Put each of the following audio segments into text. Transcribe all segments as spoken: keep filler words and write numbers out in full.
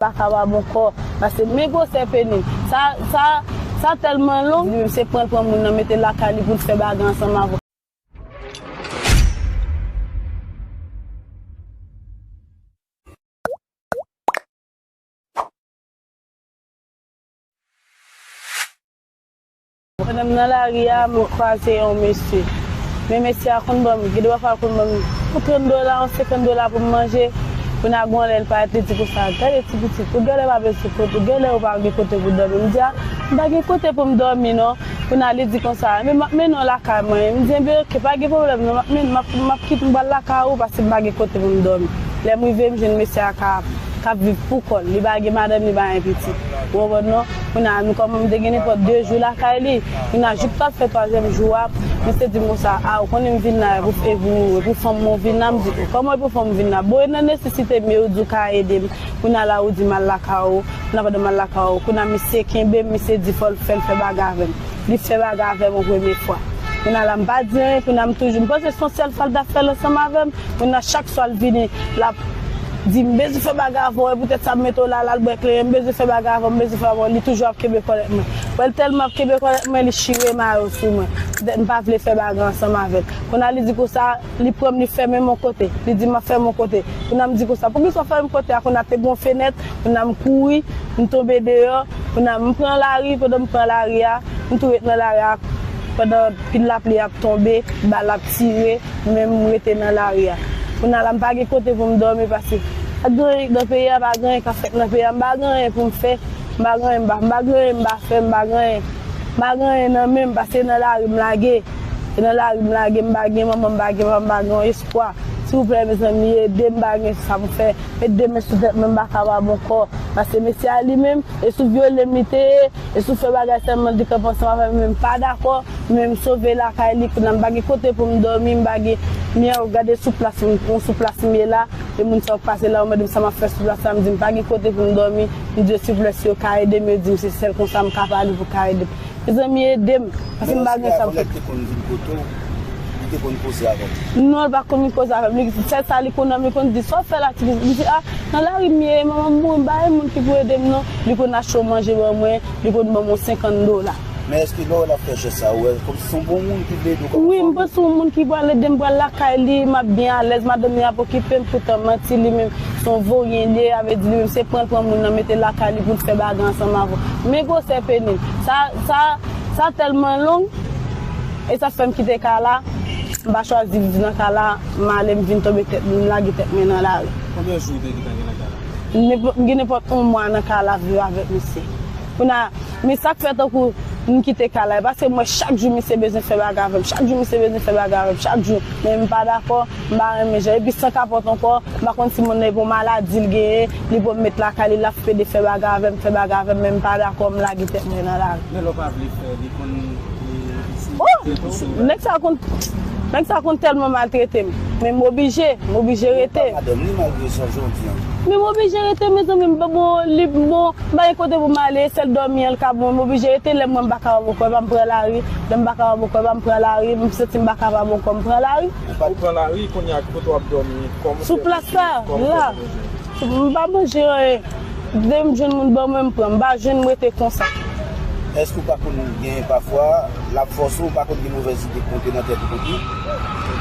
pa kapab ankò. Paske men gwosè peni l. Sa, sa, sa tèlman long, li menm se pran l pran moun nan mete l lakay li pou l fè bagay ansanm avè w. Pandan m nan lari a, m kwaze yon mesye. Men mesye a konn ban m, gen de pafwa l konn ban m yon trant dola, yon senkant dola pou m manje. Kounye a gon lè l parèt, li di konsa, "Gade ti pitit, ou genlè pa bezwen kote, ou genlè ou pa gen kote pou dòmi." M di, "A, m pa gen kote pou m dòmi non." Kounye a li di konsa, "Enben m ap mennen w lakay mwen." M di, "Enben oke, pa gen pwoblèm non, m ap mennen, m ap, m ap kite m pral lakay ou paske m pa gen kote pou m dòmi." Lè m rive, m jwenn mesye a ka k ap viv pou kò l. Li pa gen madanm, li pa gen pitit. Ou konprann non? Kounye a, nou kòman m te gen nenpòt de jou lakay li. Kounye a, jouk t ap fè twazyèm jou a, misye di m konsa, "A, ou konnen m vin la, e pou, e pou, e pou fanm mwen w vin la?" M di, "Kòman e pou fanm m vin la? Bon, e nan nesesite m ye, ou di w ka ede m. Kounye a la, ou di m al lakay ou. Kounye a, pandan m al lakay ou." Kounye a, misye kenbe m, misye di fò l fè l fè bagay avè m. Li fè bagay avè m yon premye fwa. Kounye a la, m pa di anyen, kounye a, m toujou, m panse se yon sèl fwa l t ap fè l ansanm avè m. Kounye a, chak swa l vini, l ap di, "M bezwen fè bagay avè w, e poutèt sa m mete w la, la l bwè kleren, m bezwen fè bagay avè w, m bezwen fè bagay avè w." Li toujou ap kenbe kòlèt mwen. Wè l tèlman ap kenbe kòlèt mwen, li chire mayo sou mwen. Poutèt m pa vle fè bagay ansanm avè l. Kounye a, li di konsa, li pran m, li fèmen m yon kote. Li di, "M ap fèmen w yon kote." Kounye a, m di konsa, "Poukisa w fèmen m kote a?" Kounye a, te gen yon fenèt, kounye a, m kouri, m tonbe deyò, kounye a, m pran lari, pandan m pran lari a, m tou ret nan lari a, pandan pil lapli ap tonbe, bal ap tire, men m rete nan lari a. Kounye a la, m pa gen kote pou m dòmi paske pa gen anyen nan peyi a, pa gen anyen k ap fèt nan peyi a, m pa gen anyen pou m fè, m pa gen anyen, m pa, m pa gen anyen, m pa fè, m pa gen anyen, m pa gen anyen nan men m, paske nan lari m lage, e nan lari m lage, m pa gen manman, m pa gen papa, m pa gen yon espwa. Silvouplè, mezanmi, ede m, m pa gen sa m fè, mete de men sou tèt mwen, m pa kapab ankò, paske mesye a li menm, e sou vyole m li te ye, e sou fè bagay sèlman, li kanpe ansanm avè m, men m pa dakò, men m sove lakay li, kounye a m pa gen kote pou m dòmi, m pa gen, men gade sou plas, m, m sou plas m ye la, e moun sa yo k pase la, yo mande m sa m ap fè sou plas la, m di m pa gen kote pou m dòmi, m di yo silvouplè si yo ka ede m, yo di m se sèl konsa m ka pale pou ka ede m. Mezanmi, ede m, paske m pa gen sa m fè. Li te konn vin kote w, li te konn koze avè w? Non, li pa konn vin koze avè m. Li, sèl sa li konn, li konn di, "Sa w fè la, ti pitit?" M di, "A, nan lari m ye, manman m mouri, m pa gen moun ki pou ede m non." Li konn achte yon manje ban mwen, li konn ban m yon senkant dola. Men èske lè w wè l ap fè jès sa, ou wè kòmsi se yon bon moun ki vle ede w kòm fanmi? Wi, m panse se yon moun ki pral ede m, pral lakay li, m ap byen alèz, madanm li ap okipe m, poutan manti li menm, se yon voryen li ye, sa vle di li menm se pran l pran moun nan mete l lakay li pou l fè bagay ansanm avè w. Men gwosè peni l. Sa, sa, sa tèlman long, e sa fè m kite kay la, m pa chwazi viv nan kay la, m ale m vin tonbe tèt, m lage tèt mwen nan lari. Konbyen jou w te gentan gen nan kay la? M gen nenpòt yon mwa nan kay la viv avèk misye. Kounye a, men sa k fè tankou m kite kay la, e paske m wè chak jou misye bezwen fè bagay avè m, chak jou misye bezwen fè bagay avè m, chak jou. Men m pa dakò, m pa renmen jan, epi san kapòt ankò, m pa konn si moun nan e pou maladi l genyen, li pou m met lakay li, l ap pede fè bagay avè m, fè bagay avè m, men m pa dakò, m lage tèt mwen nan lari. Men lè w pa vle fè, li konn, li, li, Oh! Nèg sa konn, nèg sa konn tèlman maltrete m, men m oblije, m oblije rete. Madanm li malgre sa jodi an. Men m oblije rete, mezanmi, m pa bon, li bon, m pa gen kote pou m ale, sèl dòmi an l ka bon, m oblije rete, lè m wè m pa kapab ankò, e pa m pran lari, lè m pa kapab ankò, e pa m pran lari, m santi m pa kapab ankò, m pran lari. Ou pran lari, kounye a, ki kote w ap dòmi? Kòman w fè pou swiv? Sou plas la, la. M pa manje anyen. Depi m jwenn moun ban mwen, m pran. M pa jwenn, m rete konsa. Èske ou pa konn gen pafwa l ap fòse w, ou pa konn gen movèz ide k monte nan tèt ou kont li?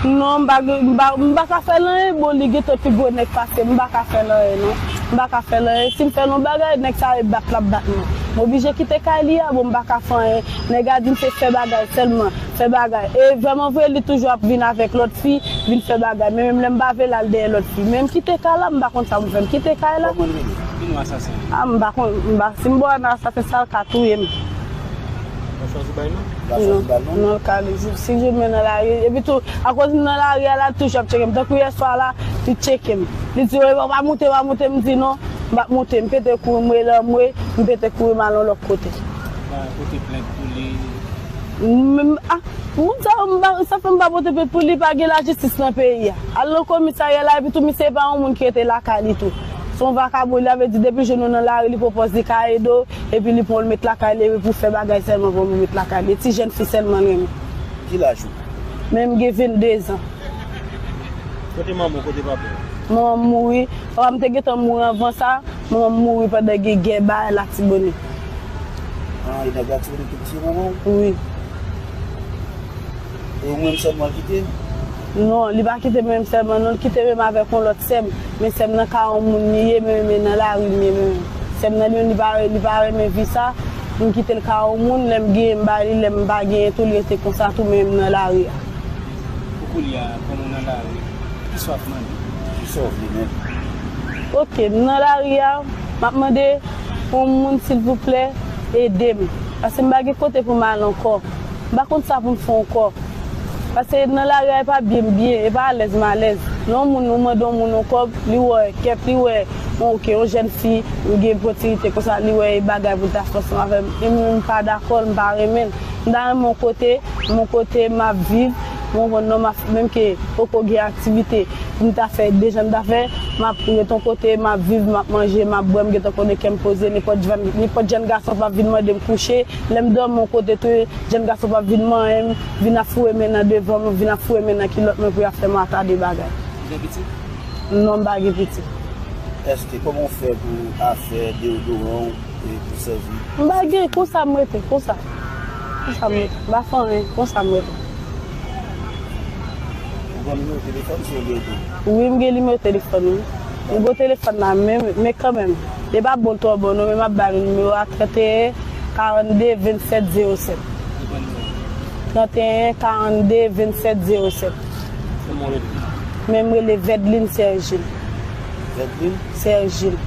Non, m pa gen, m pa, m pa ka fè l anyen. Bon, li gentan pi gwo nèg pase m, m pa ka fè l anyen non. M pa ka fè l anyen. Si m fè l yon bagay, nèg sa e bat l ap bat mwen. M oblije kite kay li a, bon, m pa ka fè anyen. Nèg a di m se fè bagay sèlman. Fè bagay. E vrèman vre, li toujou ap vin avèk lòt fi, vin fè bagay. Men menm lè m pa vle l al dèyè lòt fi. Men m kite kay la, m pa konn sa m fè. M kite kay la. Kòman l rele? Ki non asasen an? A, m pa konn, m pa, si m ba w non asasen sa, l ka touye m. Ou chwazi ba l non? Ou pa chwazi ba l non? Non, l ka li. Si, si jwenn mwen nan lari, epi tou, akoz m nan lari a la, l toujou ap tcheke m. Tankou yè swa la, li tcheke m. Li di, "Wi, pa moute, pa moute." M di, "Non, m p ap moute." M pete kouri, m rele anmwe, m pete kouri, m al yon lòt kote. Ou pa pote plent pou li? M, m, a, Moun sa yo, m pa, sa fè m pa pote plent pou li, pa gen lajistis nan peyi a. Al nan komisarya la, epi tou, misye pa yon moun ki rete lakay li tou. Se yon vakabon, li, sa vle di, depi jwenn ou nan lari, li pwopòz li ka ede w, epi li pran w, l met lakay li, epi pou fè bagay sèlman, pou l met lakay li. Ti jèn fi sèlman l renmen. Ki laj ou? Men m gen vennde zan. Kote manman w, kote papa w? Manman m mouri. Papa m te gentan mouri anvan sa. Manman m mouri pandan gen gè ba Latibonit. Ah, e nèg Latibonit ki tiye manman w? Wi. E ou menm sè m nan l kite? Non, li pa kite mwen menm sèlman, non, li kite menm avèk yon lòt sè m. Men sè m nan ka yon moun li ye, men, men nan lari li ye, men sè m nan li, li pa, li pa renmen vi sa. M kite l ka yon moun, lè m genyen m ba li, lè m pa genyen tou, li rete konsa tou, men m nan lari a. Pou kounye a, kòm ou nan lari, kisa w ap mande? Kisa w vle menm? Oke, m nan lari a, m ap mande yon moun, silvouplè, ede m. Paske m pa gen kote pou m al ankò. M pa konn sa pou m fè ankò. Paske nan lari a, e pa byen m byen, e pa alèz m alèz. Lè yon moun, ou mande yon moun yon kòb, li wè kèp, li wè, bon, oke, yon jèn fi, m gen pòtirite konsa, li wè e bagay pou l ta fè ansanm avè m. E mwen, m pa dakò, m pa renmen l. M ta renmen yon kote, yon kote m ap viv, m konprann non, m ap, menm ke poko gen aktivite pou m ta fè, deja m ta fè, m ap ret yon kote, m ap viv, m ap manje, m ap bwè, m gentan konnen kè m poze, nenpòt jèn, nenpòt jèn gason p ap vin mande m kouche, lè m dòmi yon kote tou, jèn gason p ap vin manyen m, vin ap foure men nan devan mwen, vin ap foure men nan kilòt mwen pou y ap fè m atade bagay. Ou gen pitit? Non, m pa gen pitit. Èske, kòman w fè pou afè deodoran w e pou sèvi? M pa gen, konsa m rete, konsa. Konsa m rete. M pa fè anyen, konsa m rete. Ou gen nimewo telefòn si yo vle ede? Wi, m gen nimewo telefòn, wi. M gen telefòn la, men, men kanmenm. Li pa bon twò bon, non, men m ap ba nou nimewo a, trannteyen, karannde, vennsèt, zewo sèt. Trannteyen, karannde, vennsèt, zewo sèt. Kòman w rele? Men m rele Vedline Sergil. Vedline? Sergil.